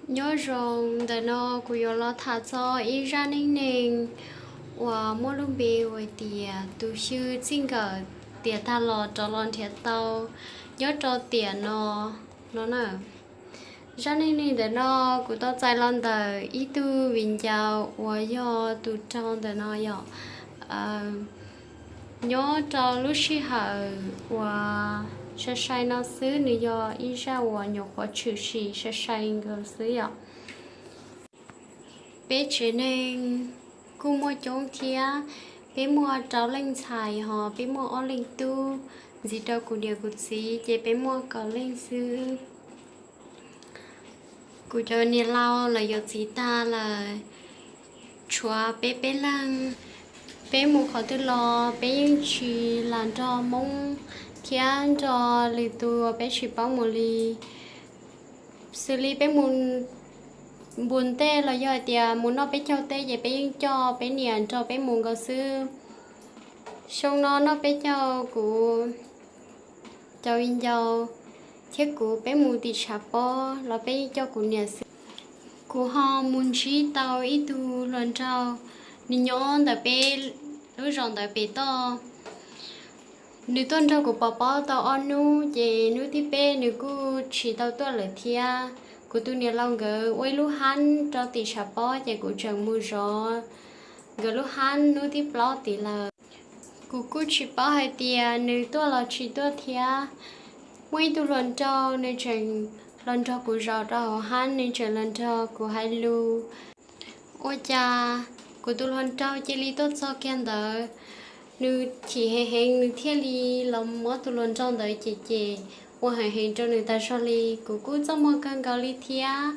Nyob zoo, ntawm no kuv yuav los tham txog ib zaj neej neeg uas muaj lub npe hu tias tus xyw txij nkawm tiam tag los rov los nrhiav tau nyob rau tiam no no na. Zaj neej neeg ntawm no kuv tau txais los ntawm ib tug viv ncaus uas yog tus raug ntawm no yom. Nyob rau lub sij hawm uas sai sai no xwb, nws yog ib zaj uas nyuam qhuav tshwm sim sai sai nkaus xwb yom. Peb tsev neeg kuj muaj coob thiab, peb muaj rau leej ntxhais hos peb muaj ob leeg tub, ntxiv rau kuv niam kuv txiv ces peb muaj kaum leej xwb. Kuv cov niam laus lawv yuav txiv tag lawm, tshuav peb peb leeg. Peb mus qhov twg los peb yeej tsis lam nrog Hmoob thiab nrog lwm tus uas peb tsis paub mus li. Xws li peb mus npus ntej los yog hais tias mus noj peb caug teb ces peb yeej coj peb niam nrog peb mus nkaus xwb. Xyoo no noj peb caug kuv cov viv ncaus thiab kuv peb mus tim tshav pob los peb yeej coj kuv niam xwb. Kuv ho mus ntsib tau ib tug hluas nraug, nws nyob ntawm peb lub zos ntawd pem toj. Nws tuaj nrog kuv pov pob tau ob hnub ces hnub thib peb nws kuj tsis tau tuaj lawm thiab. Kuv tus niam laus nkawd ua ib lub hab rau tim tshav pob ces kuv tseem mus zov nkawd lub hab hnub thib plaub tid lawm. Kuv kuj tsis paub hais tias nws tuaj los tsis tuaj thiab. Muaj ib tug hluas nraug nws tseem los nrog kuv zaum rau hauv hab, nws tseem los nrog kuv hais lus. Ua cas kuv tus hluas nraug cia li tuaj txog kiag ntawd, nws chim heev heev nws thiaj li los muab tus hluas nraug ntawd cem cem ua heev heev rau nws tas zog li. Kuv kuj txaj muag kawg nkaus li thiab,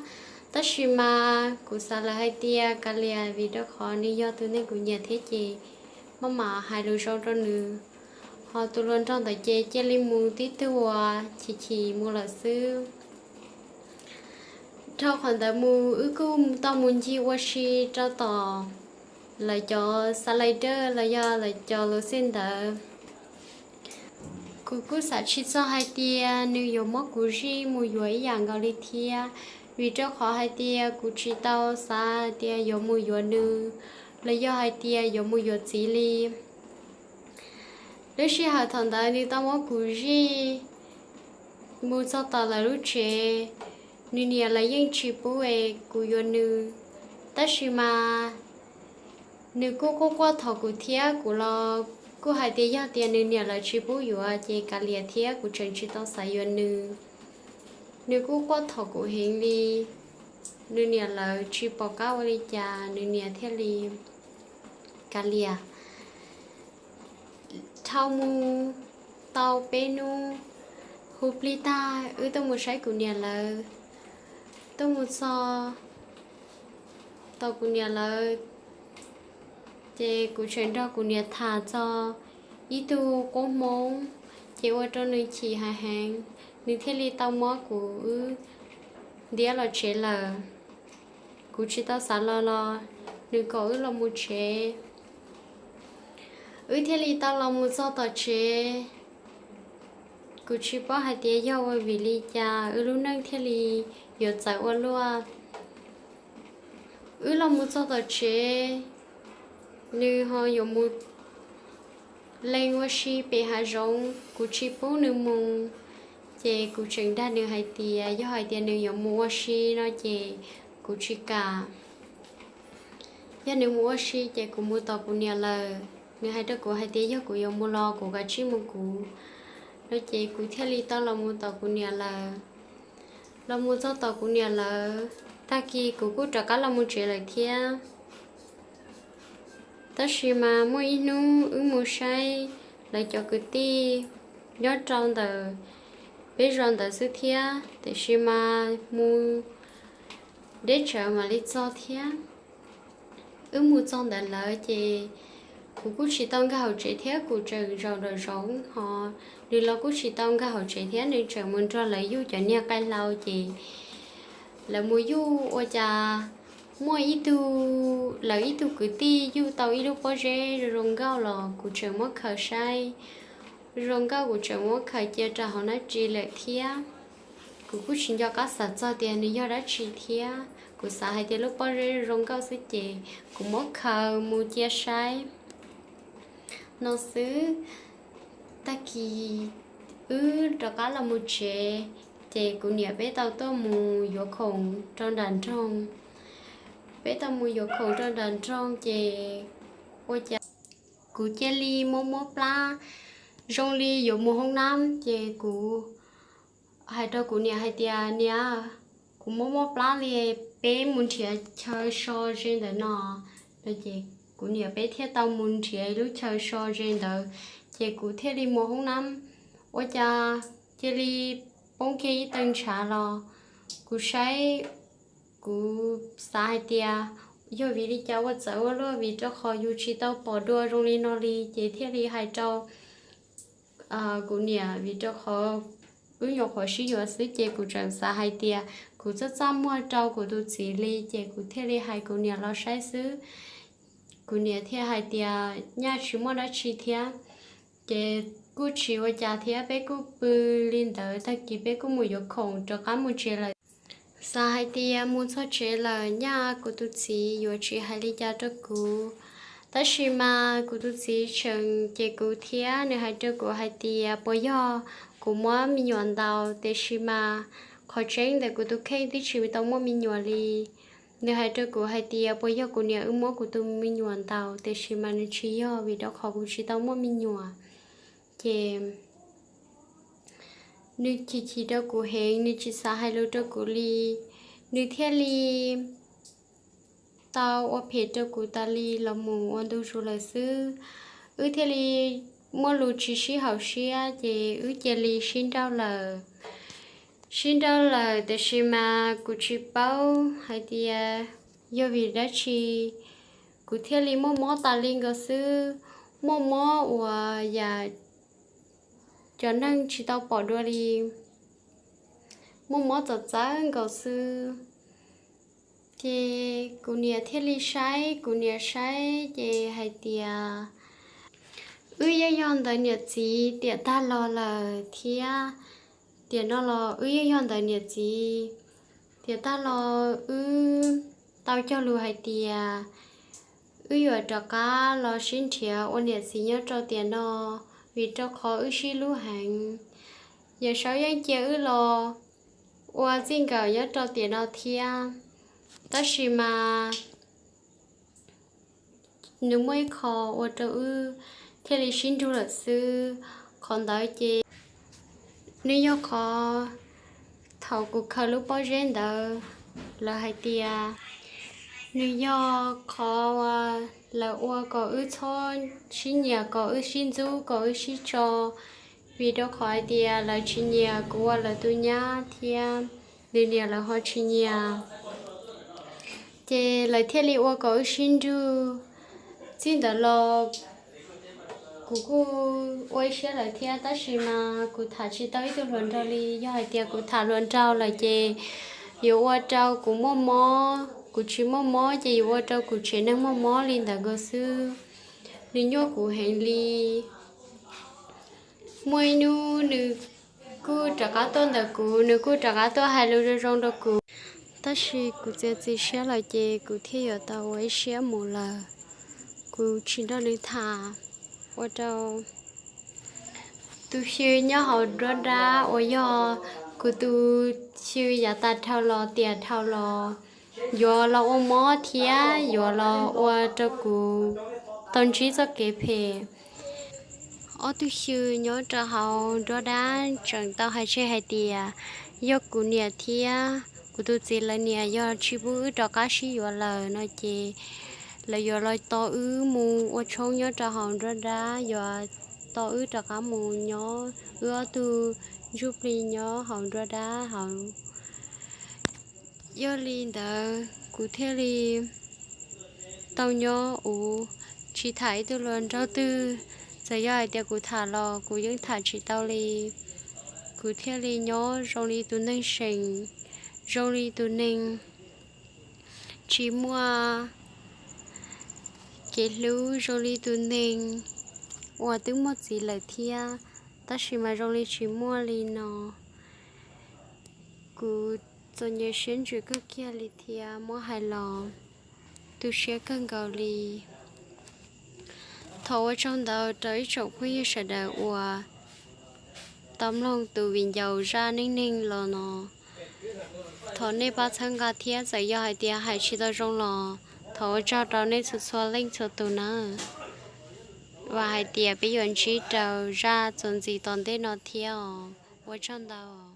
tab sis mas kuv xav lawm hais tias kav liam, vim rau qhov nws yog tus neeg kuv nyiam thiab ces maj mam hais lus zoo rau nws. Ho tus hluas nraug ntawd ces cia li mus tib tug uas chim chim mus lawm xwb. Dhau qhov ntawd mus wb kuj tau mus ncig ua si rau tom lawv cov xav lais dawj los yog lawv cov luv xej ntawd. Kuv kuj xav tsis txog hais tias nws yuav muab kuv zij mus yuav ib yam nkaus li thiab, vim rau qhov hais tias kuv tsis tau xav hais tias yuav mus yuav nws los yog hais tias yuav mus yuav txiv li. Lub sij hawm thaum ntawd nws tau muab kuv zij mus txog tom lawv lub tsev, nws niam lawv yeej tsis pub es kuv yuav nws, tab sis mas nws kuj quaj quaj thov kuv thiab kuv los kuj hais tias yog tias nws niam lawv tsis pub yuav ces kav liam thiab kuv tseem tsis tau xav yuav nws. Nws kuj quaj thov kuv heev li, nws niam lawv tsis pom qab ua li cas nws niam thiaj li kav liam. Dhau mus tau peb hnub, hu plig tag wb tuaj mus saib kuv niam lawv. Tuaj mus txog tom kuv niam lawv, ces kuv tseem nrog kuv niam tham txog ib tug qub Hmoob, ces ua rau nws chim heev heev, nws thiaj li tau muab kuv wb ntiab los tsev lawm. Kuv tsis tau xav los los nws kom wb los mus tsev. Wb thiaj li tau los mus txog tom tsev. Kuv tsis paub hais tias yog ua vim li cas wb lub neej thiaj li yuav txawv ua luaj. Wb los mus txog tom tsev, nws ho yuav mus lees ua si pem hav zoov, kuv tsis pub nws mus. Ces kuv tseem dag nws hais tias yog hais tias nws yuav mus ua si no ces kuv tsis kam. Yog nws mus ua si ces kuv mus tos kuv niam lawm. Nws hais rau kuv hais tias yog kuv yuav mus los kuv kav tsij mus kuv no, ces kuv thiaj li tau los mus tos kuv niam lawm. Los mus txog tos kuv niam lawm, tag kis kuv kuj rov qab los mus tsev lawm thiab. Tab sis mas muaj ib hnub wb mus saib lawv cov kwv tij nyob rau ntawm peb zos ntawd xwb thiab, tiam sis mas mus deb tsawv mam li txog thiab. Wb mus txog ntawd lawm ces kuv kuj tsis tau nkag hauv tsev thiab, kuv tseem zaum nraum zoov hos nws los kuj tsis tau nkag hauv tsev thiab, nws tseem mus nrog lawv yuj cov niag qaij hlau ces lawv mus yuj ua cas muaj ib tug, lawv ib tug kwv tij yuj tau ib lub pob zeb zoo zoo nkauj los kuv tseem muab khaws saib, zoo nkauj kuv tseem muab khaws cia rau hauv nab ris lawm thiab. Kuv kuj tsis nco qab xav txog tias nws yog dab tsi thiab, kuv xav hais tias lub pob zeb zoo nkauj xwb ces kuv muab khaws mus cia saib no xwb. Tag kis wb rov qab los mus tsev, ces kuv niam peb tau tuaj mus yuav khoom rau nram nroog. Peb tau mus yuav khoom rau nram nroog ces ua cas kuv cia li mob mob plab, zoo li yuav mus hoob nab ces kuv hais rau kuv niam hais tias, Niam, kuv mob mob plab li, peb mus nrhiav chaw so ze ntawm no. Ces kuv niam peb thiaj tau mus nrhiav lub chaw so ze ntawd, ces kuv thiaj li mus hoob nab. Ua cas cia li poob kiag ib tee ntshav los. Kuv saib, kuv xav hais tias yog vim li cas ua txawv ua luaj, vim rau qhov yus tsis tau pom dua zoo li no li, ces thiaj li hais rau kuv niam, vim rau qhov wb nyuam qhuav sib yuav xwb ces kuv tseem xav hais tias kuv txaj txaj muag rau kuv tus txiv li, ces kuv thiaj li hais kuv niam los saib xwb. Kuv niam thiaj hais tias nyaj tsis muaj dab tsi thiab. Ces kuj tsis ua cas thiab, peb kuj pw li ntawd, tag kis peb kuj mus yuav khoom rov qab mus tsev lawm. Xav hais tias mus txog tsev lawm nyaj kuv tus txiv yuav tsis hais li cas rau kuv. Tab sis mas kuv tus txiv tseem cem kuv thiab, nws hais rau kuv hais tias puas yog kuv muab me nyuam ntaus, tiam sis mas qhov tseeb ntawm kuv tus kheej twb tsis tau muaj me nyuam li. Nws hais rau kuv hais tias puas yog kuv niam wb muab kuv tus me nyuam ntaus, tiam sis mas nws tsis yog, vim rau qhov kuv tsis tau muaj me nyuam. Ces nws chim chim rau kuv heev, nws tsis xav hais lus rau kuv li. Nws thiaj li tau ua phem rau kuv tas li los mus ua ntu zus lawm xwb. Wb thiaj li muaj lus tsis sib haum siab, ces wb cia li sib nrauj lawm. Sib nrauj lawm, tiam sis mas kuv tsis paub hais tias yog vim dab tsi, kuv thiaj li muaj mob tas li nkaus xwb. Muaj mob uas yam cov neeg tsis tau pom dua li, muaj mob txawv txawv nkaus xwb. Ces kuv niam thiaj li saib, kuv niam saib ces hais tias wb yeej yog ntawd niam txiv tiam tag los lawm thiab. Tiam no los wb yeej yog ntawd niam txiv tiam tag los, wb tau cog lus hais tias wb yuav rov qab los sib nrhiav ua niam txiv nyob rau tiam no, vim rau qhov wb sib hlub heev. Yawm saub yeej cia wb los ua txij nkawm nyob rau tiam no thiab. Tab sis mas nws muaj ib qho ua rau wb thiaj li sib nrug lawm xwb. Qhov ntawd ces nws yog qhov thaum kuv khaws lub pob zeb ntawd, lawv hais tias nws yog qhov lawv ua kom wb txhob sib nyiam, kom wb sib ntxub, kom wb sib tso, vim rau qhov hais tias lawv tsis nyiam kuv ua lawv tus nyab thiab nws niam lawv ho tsis nyiam. Ces lawv thiaj li ua kom wb sib nrug. Txij ntawd los kuv kuj ua ib siab lawm thiab, tab sis mas kuv tham tsis tau ib tug hluas nraug li. Yog hais tias kuv tham hluas nraug lawm ces yuav ua rau kuv muaj mob, kuv tsis muaj mob ces yuav ua rau kuv tsev neeg muaj mob li ntawd nkaus xwb. Nws nyuaj kuv heev li. Muaj ib hnub nws kuj rov qab tuaj ntawm kuv, nws kuj rov qab tuaj hais lus zoo zoo rau kuv. Tab sis kuv txiav txim siab lawm ces kuv thiaj yuav tau ua ib siab mus lawm. Kuv tsis nrog nws tham, ua rau tus xyw nyob hauv nruab nrab uas yog kuv tus xyw yav tas dhau los tiam dhau los yuav los ua mob thiab yuav los ua rau kuv tau ntsib txoj kev phem. Ob tug xyw nyob rau hauv nruab nrab tseem tau hais tseg hais tias yog kuv niam thiab kuv tus txiv lawv niam yog tsis pub wb rov qab sib yuav lawm no ces lawv yuav los tos wb mus ua tshoob nyob rau hauv nruab nrab, yuav tos wb rov qab mus nyob wb ob tug ntsuj plig nyob hauv nruab nrab hauv. Yog li ntawd kuv thiaj li tau nyob uv, tsis tham ib tug hluas nraug twg. Txawm yog hais tias kuv tham los kuv yeej tham tsis tau li. Kuv thiaj li nyob zoo li tus neeg seem, zoo li tus neeg tsis muaj kev hlub, zoo li tus neeg uas twb muaj txiv lawm thiab, tab sis mas zoo li tsis muaj li no. Kuv txom nyem siab ntsws kawg kiag li thiab muab hais los tu siab kawg nkaus li. Thov ua tsaug ntau rau ib tsoom phooj ywg sawv daws uas tau mloog tus viv ncaus zaj neej neeg los no. Thov nej pab txhawb nqa thiab txawm yog hais tias hais tsis tau zoo los thov ua tsaug rau nej txhua txhua leej txhua tus nawb. Vam hais tias peb yuav ntsib rau zaj txuas ntxiv tom ntej no thiab os. Ua tsaug ntau.